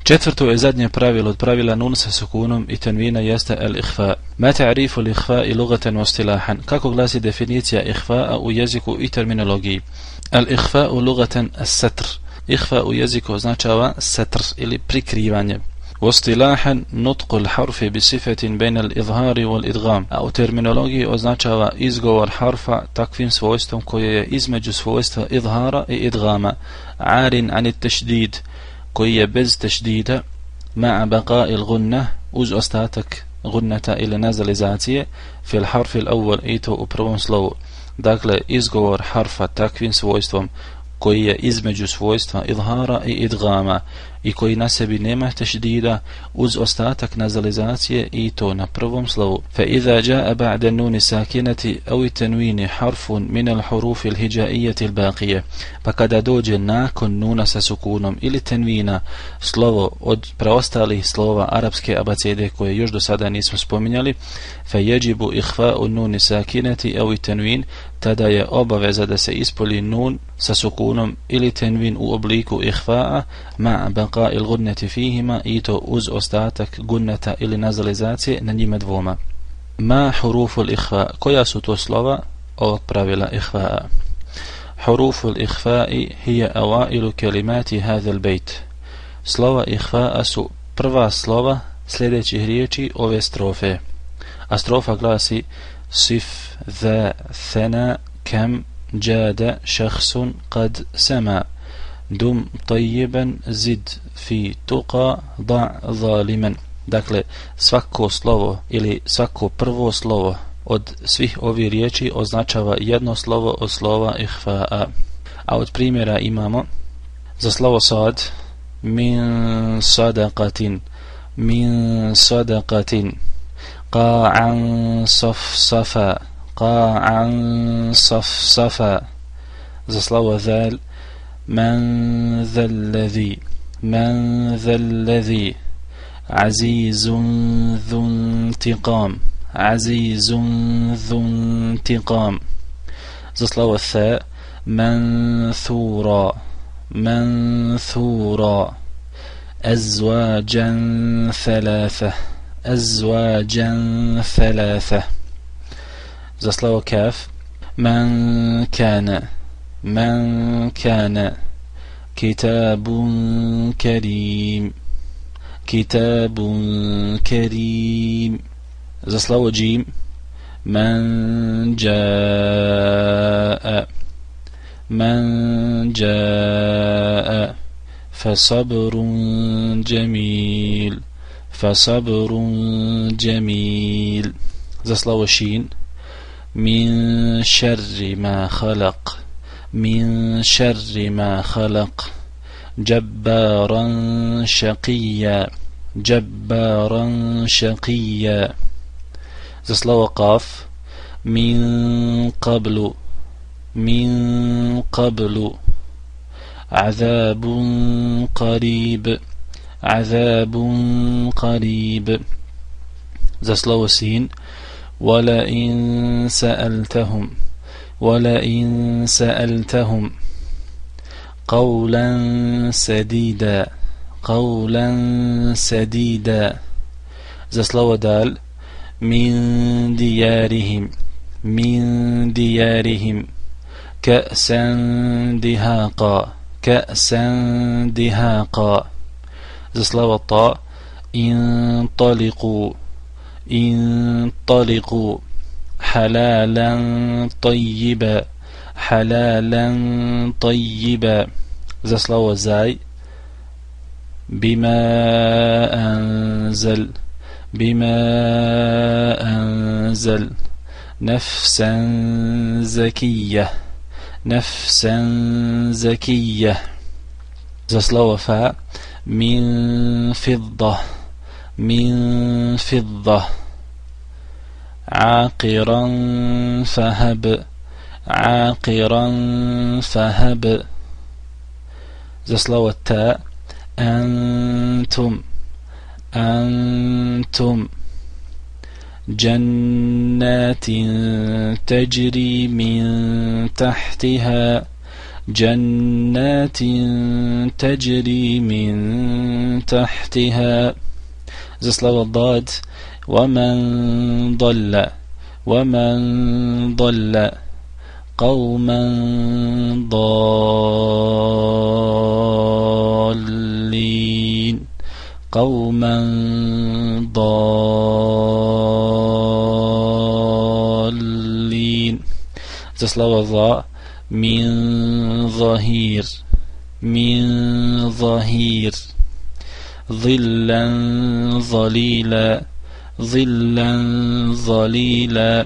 Četvrto je zadnje pravilo od pravila nun sa sukunom i tenvina jeste al-ihfa. Ma ta'rifu al-ihfa i lugatan wa istilahan. Kako glasi definicija ihfa u jeziku i terminologiji? Al-ihfa u lugatan as-satr. Ihfa u jeziku označava satr ili prikrivanje. واصطلاحا نطق الحرف بصفة بين الإظهار والإدغام. A u terminologiji označava izgovor harfa takvim svojstvom koje je između svojstva idhara i idgama. Arin an at-tashdid, koji je bez tešdida, ma'a baqa'i al-gunna, uz ostatak gunnata ili nazalizacije, fil harfi al-awwal, i to u prvom slovu. Dakle, izgovor harfa takvim svojstvom koji je između svojstva idhara i idgama i koji na sebi nema tešdida, uz ostatak nazalizacije, i to na prvom slovu. Fa idha jaa ba'da an-nun sakinati aw at-tanwin harfun min al-huruf al-hija'iyyah al-baqiyah, pa kada dođe nakon nuna sa sukunom ili tenvina slovo od preostalih slova arapske abecede koje još do sada nismo spominjali, fa yajibu ikhfa'u an-nun sakinati aw at-tanwin, tada je obaveza da se ispolji nun sa sukunom ili tenvin u obliku ihfa'a ma baqa'i al-gunnati fihima, i to uz ostatak gunnata ili nazalizacije na njima dvoma. Ma hurufu al-ikhfa, koja su to slova ovog pravila ihfa'a? Hurufu al-ikhfa'i hiya awailu kalimati hadha al-bayt. Slova ihfa'a su prva slova sljedećih riječi ove strofe. A strofa glasi: صف ذا ثنا كم جاد شخص قد سما دم طيبا زد في تقى ضع ظالما. Dakle, svako slovo ili svako prvo slovo od svih ovih riječi označava jedno slovo od slova ihfa'a. A od primjera imamo za slovo sad: min sadaqatin, min sadaqatin. قاعا صفصفا، قاعا صفصفا. za slovo ذال: من ذا الذي، من ذا الذي. عزيز ذو انتقام، عزيز ذو انتقام. za slovo ثاء: منثورا، منثورا. أزواجا ثلاثة، أزواجا ثلاثة. za slovo kaf: من كان، من كان. كتاب كريم، كتاب كريم. za slovo jim: من جاء، من جاء. فصبر جميل، فصبر جميل. za slovo shin: من شر ما خلق، من شر ما خلق. جبارا شقيا، جبارا شقيا. za slovo qaf: من قبل، من قبل. عذاب قريب، عذاب قريب. za slovo sin: ولئن سألتهم، ولئن سألتهم. قولا سديدا، قولا سديدا. za slovo dal: من ديارهم، من ديارهم. كأسا دهاقا، كأسا دهاقا. za slovo ta: انطلقوا، انطلقوا. حلالا طيبا، حلالا طيبا. za slovo zaj: بما أنزل، بما أنزل. نفسا زكية، نفسا زكية. za slovo fa: من فضة، من فضة. عاقرا فهب، عاقرا فهب. za slovo ta: أنتم، أنتم. جنات تجري من تحتها جنات تجري من تحتها. زسلو الضاد. ومن ضل قوما ضالين. زسلو الضاء. من ظهير ظلا ظليلا